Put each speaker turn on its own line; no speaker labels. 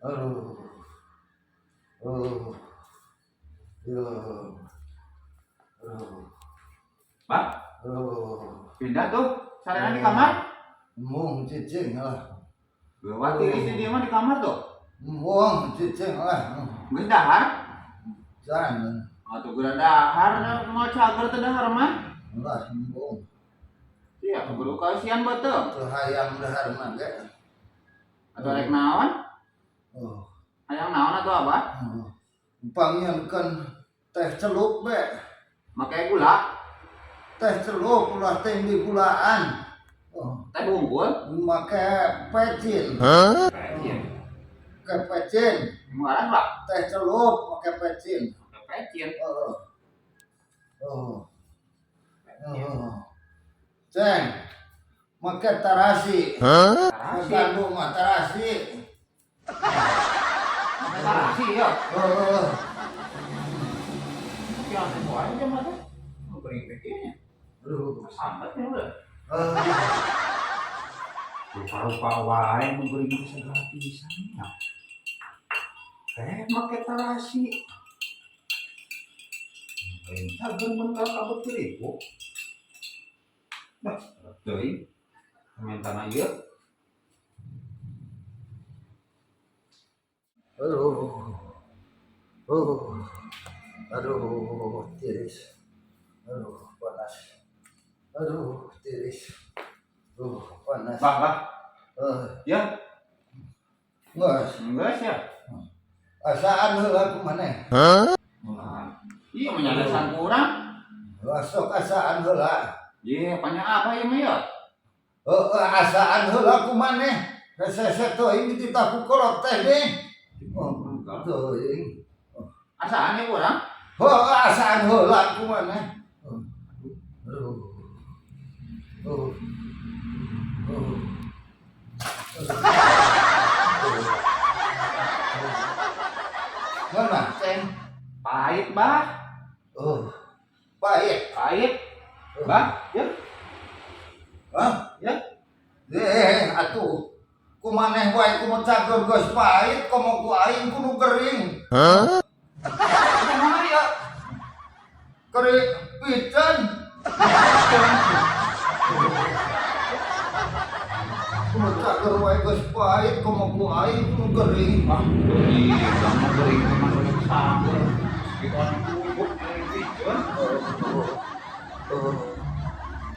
Aduh. Oh. Yo. Aduh.
Bah,
Aduh.
pindah tuh. Sarena di kamar.
Embung cicing lah.
Bawa tiris di dia mah di kamar tuh.
Embung cicing lah.
Geus dahar.
Jangan.
Atuh geura dahar na mau cager teh dahar mah.
Lah embung.
Iya, keburu kasihan beuteung.
Teu hayang dahar mah ge.
Atau rek naon?
Oh.
Hayang naon atau apa?
Oh. Pangnyieunkeun teh celup be.
Make gula,
Teh celup ulah teh digulaan. Oh,
teh bungkul.
make pecin.
Pecin.
Make pecin.
Muaran, Pak.
Teh celup make pecin.
Make pecin.
Oh. Oh. Oh. Ceng. Make tarasi.
Tarasi.
Gandum mah tarasi.
Make tarasi ya.
Oh.
Tapi aneh wae aja mah teh. Nu gering teh kieu nya.
Aduh.
Sambat ya udah.
Ah.
Rupa-rupa wae nu gering teh segala pisan nya. Teh make tarasi. Lain cager mun ka ribu. Bah, deui. Mentana ieu.
Aduh. Oh. Aduh, tiris. Aduh, panas. Aduh, tiris. Aduh, panas.
Bah, bah.
Eh,
Ya,
geus.
Geus ya.
Asaan heula ku maneh.
Iya menyalasan kurang.
Sok asaan heula.
Iya, banyak apa ya mah ya?
Heueuh, asaan heula ku maneh. Resese teuing dititah ku kolot teh deh. Oh, teuing.
Asaan ya kurang?
Heueuh, asaan heula ku maneh. Oh. Aduh. Oh. Oh. Aduh. Mana, Ceng?
Pahit, Bah.
Oh. Pahit.
Pahit. Bah, ya.
Hah?
Ya.
Eh, atuh. Ku maneh wae ku cager geus pahit, komo ku aing kudu gering.
Kumaha ya?
Kering piceun. Kudu cager wae geus pahit, komo ku aing kudu gering.
Ah, gering, kamu gering teman gering sabar. Kita orang kumpul gering piceun.
Oh. Oh.